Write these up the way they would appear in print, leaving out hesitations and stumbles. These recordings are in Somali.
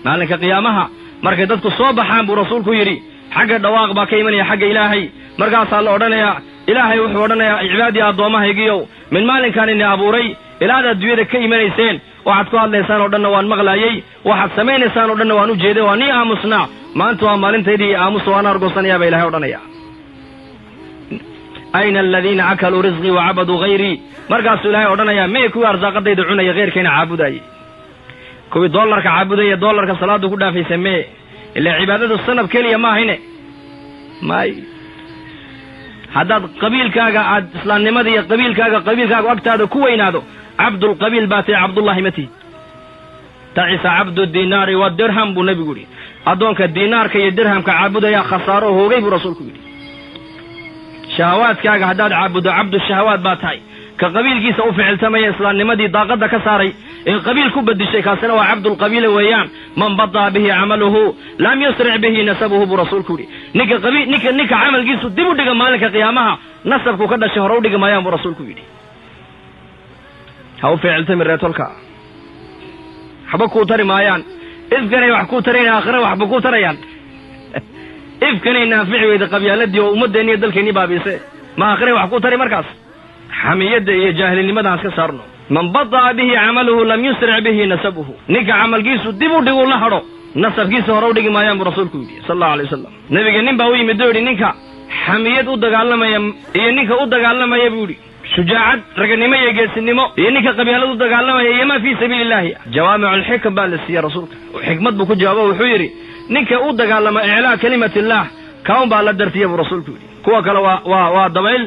Maalinka qiyaamaha markay dadku soo baxaan buu rasuulku yidhi, xagga dhawaaq baa ka imanaya xagga Ilaahay. Markaasaa la odhanayaa, Ilaahay wuxuu odhanayaa, cibaadii, addoommahaygiyow, min maalinkaan ini abuuray ilaad adduunyada ka imanayseen, waxaad ku hadlaysaan oo dhanna waan maqlaayey, waxaad samaynaysaan oo dhanna waan u jeeday, waa nii aamusnaa. Maanta waa maalintaydii aamusa, waan argoosanayaa baa Ilahay odhanaya. Ayna aladiina akaluu risqii wa cabaduu hayrii? Markaasuu Ilahay odhanayaa, meye kuwii arsaaqadayda cunaya, kheyrkayna caabudaayey, kuwii dollarka caabudaya, dollarka salaadu ku dhaafaysa mee? Ilaa cibaadadu sanab keliya maahine. May, haddaad qabiilkaaga aad islaamnimada iyo qabiilkaagu agtaada ku weynaado, cabdulqabiil baa tahi, Cabdullahi ma tihi. Tacisa cabdu dinaari wadirham buu nebigu yidhi. Addoonka dinaarka iyo dirhamka caabudaya khasaaro hoogay buu rasuulku yidhi. Shahawaadkaaga haddaad caabuddo, cabdu shahawaad baa tahay. Ka qabiilkiisa u ficiltamaya, islaamnimadii daaqadda ka saaray ee qabiil ku bedishay, kaasina waa cabdulqabiila weeyaan. Man badaa bihi camaluhu lam yusric bihi nasabuhu buu rasuulku yidhi. Ninka qabi ninka camalkiisu dib u dhiga, maalinka qiyaamaha nasabku ka dhashay hore u dhigi maayaan buu rasuulku yidhi. Ha u ficiltami reetolka, waxba kuu tari maayaan. Ifkanay wax kuu tarayn, aakhira waxba kuu tarayaan? Ifkanay naafici weyda qabyaaladii oo ummadeenni iyo dalkeennii baabiise, ma aakhiray wax kuu tari? Markaas xamiyadda iyo jaahilinimadan iska saarno. Man badaa bihi camaluhu lam yusric bihi nasabuhu. Ninka camalkiisu dib u dhiguu la hadho, nasabkiisa hore u dhigi maayaan buu rasuulku yidhi, sal allahu alay wasalam. Nebiga nin baa u yimid oo yidhi, ninka xamiyad u dagaalamaya iyo ninka u dagaalamaya, buu yidhi, shujaacad, raganimo iyo geesinimo, iyo ninka qabyaalad u dagaalamaya, iyo ma fii sabiili illahi? Jawaamicu alxikam baa la siiyey rasuulka. Xikmad buu ku jawaabo, wuxuu yidhi, ninka u dagaalama iclaa kalimat illah, kaun baa la dartiya buu rasuulku yidhi. Kuwa kale waa dabayl,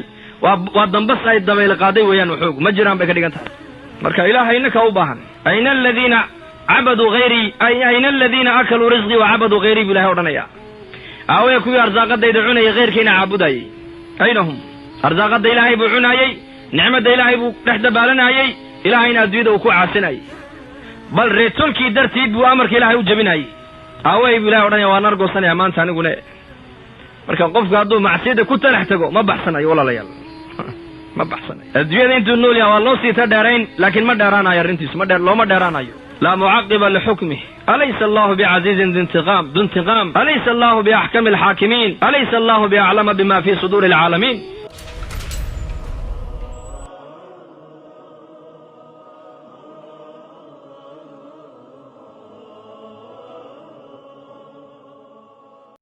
waa dambas ay dabayl qaaday weeyaan, waxoog ma jiraan bay ka dhigan tahay. Marka Ilaahay ninka u baahan. Ayna aladiina cabaduu hayrii? Ayna aladiina akaluu risqii wa cabaduu hayrii bu Ilahay odhanaya. Aawaya kuwii arsaaqadayda cunayay, khayrkayna caabudayey? Ayna hum? Arsaaqadda Ilaahay buu cunaayey, nicmadda Ilaahay buu dhex dabaalanayey, Ilaahayna adduunyada uu ku caasinayey, bal reetolkii dartiid buu amarka Ilahay u jebinayey. Aaway buu Ilahay odhanaya, waan argoosanaya maanta anigune. Marka qofku hadduu macsiyada ku talax tago, ma baxsanayo, walaalayaal, ma baxsanayo. Adduunyada intuu nool yaha waa loo siita dheerayn, laakiin ma dheeraanayo arrintiisu, ma dheer, looma dheeraanayo. Laa mucaqiba lixukmih. Alaysa allahu bicasiizin dintiqaam? Alaysa allahu biaxkami alxaakimiin? Alaysa allahu biaclama bima fi suduuri alcaalamiin?